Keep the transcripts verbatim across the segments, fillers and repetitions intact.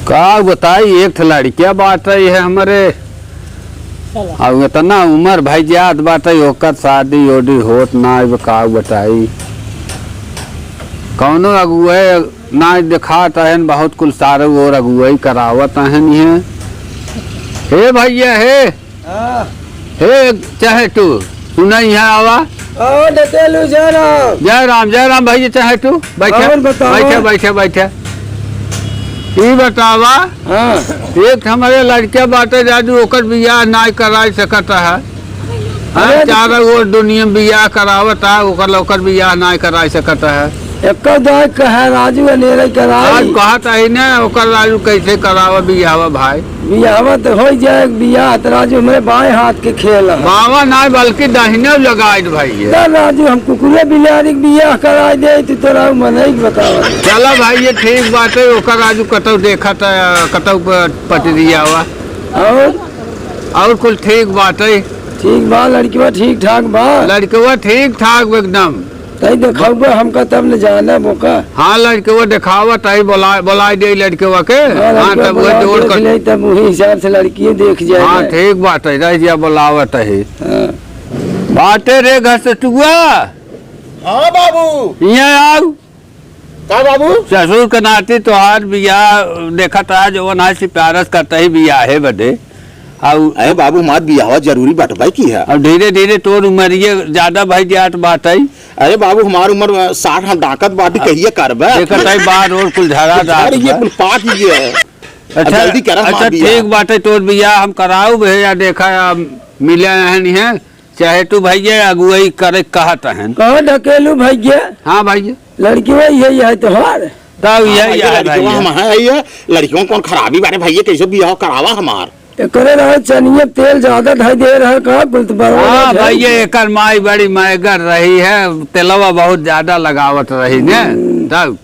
का बताई, एक ठे लड़किया बाटे है हमरे। चला। अब इतना उम्र भई जात बाटे, ओकर शादी ओडी होत ना, अब का बताई। कौनो अगुए ना देखात हन, बहुत कुल सारे और अगुआई करावत हन ये। हे भैया, हे। हाँ। हे, चाहे तू सुना यहाँ आवा। ओ, डटेलू जय राम। जय राम, जय राम भैया, चाहे तू बैठे, और बताओ। बैठे, बैठे, बैठे। ई बतावा, हाँ। एक हमरे लड़के बाटे जादू, ओकर बियाह नाय कराई सकत है। हाँ, अरे, चारों ओर दुनिया में बियाह करावत है, ओकर, ओकर बियाह नाय कराई सकत है। एकर दाई कहे राजू अनेरे कराई। आज कहत है ने, ओकर राजू कैसे करावा बियाहवा भाई? बियाहवा तो हो जाए, बियाह तो राजू हमरे बाएं हाथ के खेल है। बावा नाय, बल्कि दाहिने लगाए दे भाई ये। तो राजू, हम कुकुरे बिलारी के बियाह कराई दे, तू तोरा मनई के बतावा। चला भाई, ये ठीक बात है, ओकर राजू कतौ देखा था, कतौ प-, पटरिया हुआ। और? और कुल ठीक बात है। ठीक बा, लड़किया ठीक ठाक बा। लड़किया ठीक ठाक बा एकदम। तई देखाउबे हमका तब न जाना बोका। हाँ, लड़कवा देखावत है, बोला, बोलाइ दे लड़कवा के। हाँ, हाँ, लड़कवा तब वो बोलावत जोड़ देख कर। ले, तब वही हिसाब से लड़किए देख जाए हाँ, ना। ठीक बात है, रह जा, बोलावत है। हाँ। बाटे रे घसटुआ। हाँ बाबू। यहाँ आओ। का बाबू? ससुर के नाती तोहार बियाह देखत है, जवन है सिपारस करता ही बियाहे बदे। आउ अरे बाबू, हमार बियाहवा जरूरी बाटे भाई की है। अब धीरे धीरे तोर उमरिये ज्यादा भई जात बाटे। अरे बाबू, हमार उमर, अ, साठ हाथ दाकत बाटी, हाँ। कहिए करबे? देखत है बार और कुल झरा कुल जात झर ये बा। कुल पाक ये है। अब अच्छा, जल्दी करा अच्छा, हमार बियाह। ठीक बाटे, तोर बियाह हम कराउब भैया, देखा, अब मिले रहनी है, चाहे तू भैया अगुवाई करे कहत हन। कहो ढकेलू भैया? हाँ भैया। लड़की वही है, यही तोहार? तब हाँ यही भैया, है लड़कियों भैया। हम हैं, ये लड़कियों में कौन खराबी बाटे भैया, कैसे बियाह करावा हमार? एकरे रहे चनिये तेल ज्यादा धई दे रहे का, कुल तो बरोबर हाँ है। भैया, एकर माई बड़ी मयगर रही है, तेलवा बहुत ज्यादा लगावत रही ने, हम्म। तब।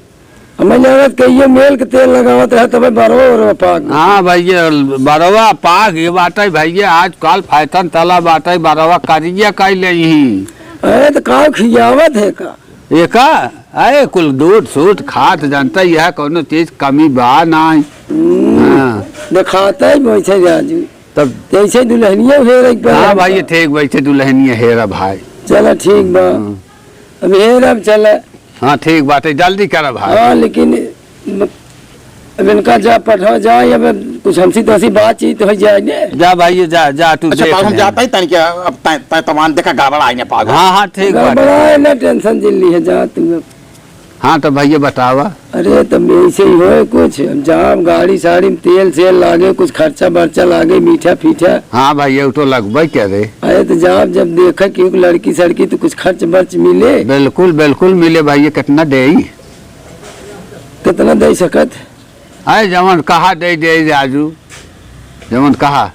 हमें लगत कि ये मेल के तेल लगावत रहे, तबे बरवा उरवा पाक। हाँ भैया, बरवा पाक, ये बात है भैया, आजकल फैशन चला बात है, बरवा करिया कई ले ही। अरे तो का खियावत है का? एका, अरे कुल दूध सूध खात जनता, यह कौनो चीज कमी बा नाई। हम्म, हाँ। देखाता ही बैठे राजू। तब जैसे दुल्हनिया हेरे के हाँ पहले भाई, ये ठीक बैठे दुल्हनिया हेरा भाई। चला ठीक बा। हाँ। अब हेरब चला। हाँ, ठीक बात है, जल्दी करा भाई। हाँ, लेकिन अब इनका जा पठाओ जाए, अब कुछ हमसी तोसी बातचीत हो जाए ने। जा भाई, ये जा, जा, तू अच्छा, देख बाबू, हम ले। जाता ही तनिक, अब तै, तै तमान देखा गड़बड़ा आई ने पागल। हाँ, हाँ, ठीक बात है। गड़बड़ा है ना, tension जिन ली है, जा तू अब। हाँ, तो भैया बतावा। अरे, तब ऐसे ही होए कुछ, अब जाब गाड़ी साड़ी में तेल सेल लागे, कुछ खर्चा बर्चा लागे, मीठा फीठा। हाँ भैया, वो तो लगबे करे। अरे, तो जाब जब देखे कि लड़की सड़की तो कुछ खर्च बर्च मिले। बिल्कुल, बिल्कुल मिले भैया, कितना देई? कितना दे सकत? अरे जवन कहा दे दे राजू, जवन कहा।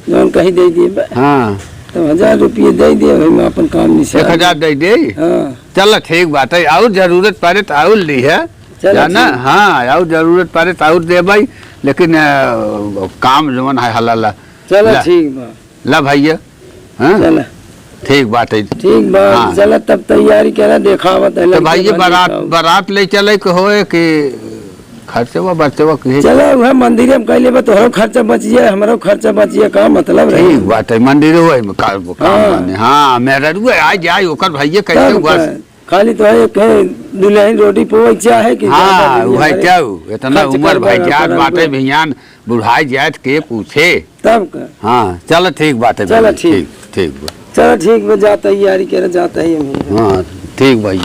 जवन कही दे दिए बा। हाँ। तो हजार रुपये दे दिए, हम अपन काम निशान। एक हजार दे दे। हाँ। चल ठीक बात है, और जरूरत पड़े तो और ली है। चलो जाना, ठीक। हाँ, और जरूरत पड़े तो और दे भाई, लेकिन, अ, काम जवन है हलाला। चलो ला। ठीक बा। ला भैया, हाँ? चला। ठीक बात है। ठीक बा, हाँ। चला तब तैयारी करा, देखावत है तो लड़के भाई, ये बने बारात, का। बारात ले चले के होए कि खर्चवा बर्चवा के? चला, वह मंदिर में कैले बा, तोहरो खर्चा बच जाए, हमरो खर्चा बच जाए, का मतलब रहे? ठीक बात है, मंदिर होए में का, काम हाँ। बने। हाँ, मेहररुआ आ जाए, ओकर भैया कैसे तब हुआ? का? खाली तो है, कहे दुल्हन रोटी पोए चाहे कि हाँ, ज्यादा दुनिया वही भरे क्या हो, इतना खर्च उम्र कर भाई बड़ा जात करम बाटे कर। भियान, बुढ़ाई जात के पूछे। तब का? हाँ, चल ठीक बाटे चल भैया, ठीक। ठीक, ठीक बा। चल ठीक बा, जा तैयारी करे, जाता ही हम। हाँ, ठीक भाई।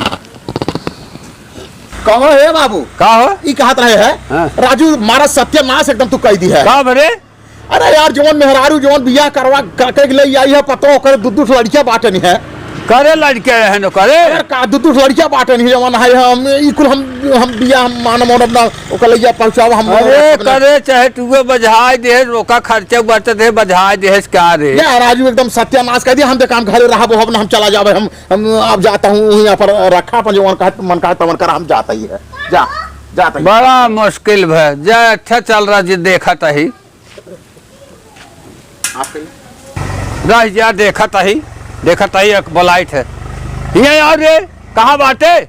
कहो हे बाबू। का हो? ई कहत रहे है, हाँ। राजू मारा सत्यानाश एकदम तू कह दी है। का बरे? अरे यार, जवन मेहरारू जवन बियाह करवा क-, के ले आई है पतो, ओकर दू दू लड़किया बाटे नहीं है। करे लड़के रहे न करे। अरे का दू दू लड़किया बाटे नहीं जवन है, हम ई कुल हम, हम बियाह हम मानम और अपना ओकर लइया पहुँचावा हम अरे अपने करे चाहे तू बझाए दे, ओका खर्चे बचत है, बझाए दे का रे? या राजू एकदम सत्यानाश कर दिया, हम देखा हम घरे रहबो, हम ना हम चला जाबे, हम, हम आप जाता हूँ वहीं पर रखा अपन जवन का मन का तवन करा, हम जाता ही है। जा, जाता ही। बड़ा मुश्किल भै, जा अच्छा चल रहा जी, देखत ही। आप कहिए। रह जा, देखत ही, देखत ही, एक बोलाइत है। हियाँ आओ रे, कहाँ बाटे?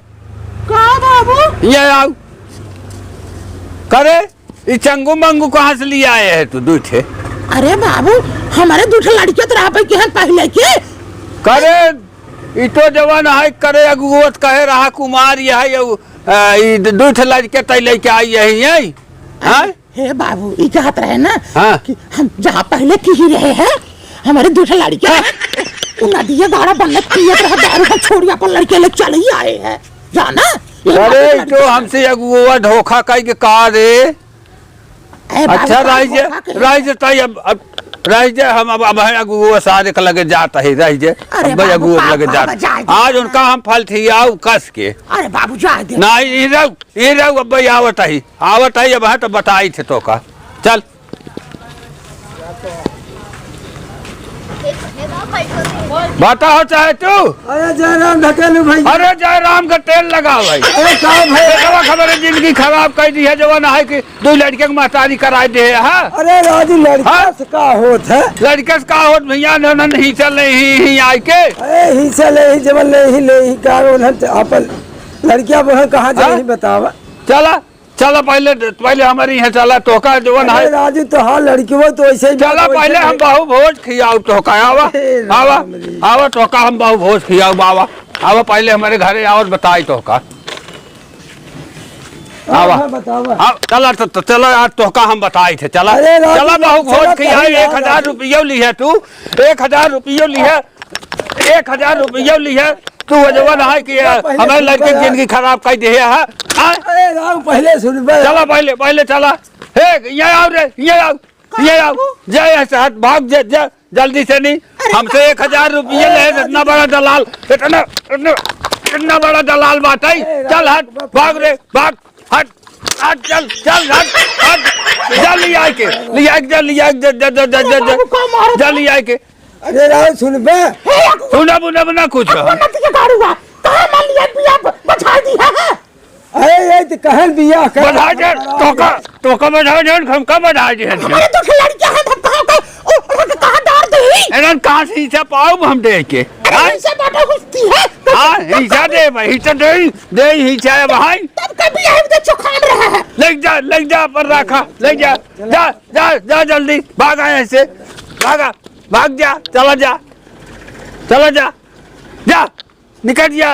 का बाबू? हियाँ आओ। करे, ई चंगू मंगू कहाँ से लियाए है तू दुइ ठे? अरे बाबू, हमरे दुइ ठे लड़के तो रहा पे कि हम पहिले के। करे, ई तो जवन है, करे अगुवत कहे रहा कुमार, यह, यह, आ, ई दुइ ठे लड़के तै लेके आई यही है, हैं? हे बाबू, ई कहत रहे ना हाँ। कि हम जहाँ पहिले की ही रहे हैं, हमरे दुइ ठे लड़के हैं, उ नदिया गाड़ा बनत पियत रहा दारू, हम छोड़ी अपन लड़के ले चले ही आए हैं, जाना? ये अरे, बाबू ई तो लड़के हमसे अगुआ धोखा कई के का रे? ए बाबू, अच्छा, का रह जे, धोखा के? रह जे, तई अब, अब रह जे, हम अब, अब है अगुआ सारे के लगे जात है, रह जे, अरे अब बाबू, अगुआ का लगे बाबा, जात। जाए दे। आज उनका हम फल ठियाऊ कस के। अरे बाबू, जाए दे। नहीं, ई रह, ई रह, अब भाई आवत है, आवत है, अब है तो बताई थे तो का। चल। बताओ चाहे तू। अरे जय राम ढकेलू भैया। अरे जय राम का तेल लगाओ भाई। अरे का भाई? बेटवा हमारे जिंदगी खराब कर दी है, जवन है कि दो लड़के के महतारी कराए दे है, हाँ? अरे राजू, लड़का हाँ? से का होत है? लड़के से का होत भैया, न, न, नहीं चल रही ही, ही आए के। अरे ही चल रही, जवन ले ही, ले ही का, उन्हें अपन लड़किया बहन कहाँ हाँ? जाए बतावा। चला, चला पहले, पहले हमारे यहाँ चला, तोहका जवन अरे है। राजू, तो हाँ, लड़कियों तो ऐसे ही चला बात पहले वैसे हम है। बहु भोज खियाऊ तोहका, आवा, अरे आवा, राम रे। आवा, तोहका हम बहु भोज खियाऊ, आवा, आवा, पहले हमारे घरे आओ और बताई तोहका। आवा। आवा, बतावा। आव, चला, तो, तो, चला, आज तोहका हम बताई थे, चला। अरे राजू, चला, बहु चला, भोज खियाई, कहीं एक हजार आवा। रुपयो लिहे तू, एक हजार रुपयो लिहे, एक हजार रुपयो लिहे, तू अजवन है कि पहले हमारे सुन लड़के की यार। जिंदगी खराब कर दे है, हाँ? अरे राम, पहले सुन बे। चला, पहले, पहले चला। हे, ये आओ रे, ये आओ, ये आओ, जा यहाँ से हट, भाग, जा, जा। जल्दी से नहीं, अरे हमसे एक हजार रुपये ले, अरे इतना बड़ा दलाल, इतना, इतना, इतना बड़ा दलाल बाटे। अरे चल हट, भाग रे, भाग, हट, हट, चल, चल, हट, हट, जा ले आए के, ले आए के, जा ले आए के, जा, जा, जा, जा, जा, जा, बाबू, का मारो? जा ले आए के। अरे राव, सुन बे। हे, सुना बुना बुना कुछ। अपन नती के गाड़ू बा। कहाँ मान लिया बिया ब-, बचा दी है, है? अरे, ये तो कहन बिया कर। बधाई दे, तोका, तोका बधाई दे, हमका बधाई दे। हमारे तो खिलाड़ी क्या है, हम कहाँ का, ओ, ओ, कहाँ डार दे? इन्हन कहाँ से हिस्सा पाउब हम दे के? अरे, हाँ? हिस्सा बांटा कुछ दी है? हाँ, हिस्सा दे भाई, हिस्सा दे, दे हिस्सा है भाई। तब कभी यही तो चुकान रहा है। ले जा, ले जा, पर रखा, ले जा, जा, जा, जा जल्दी, भाग यहाँ से, भागा, भाग जा, चला जा, चला जा, जा, निकल जा।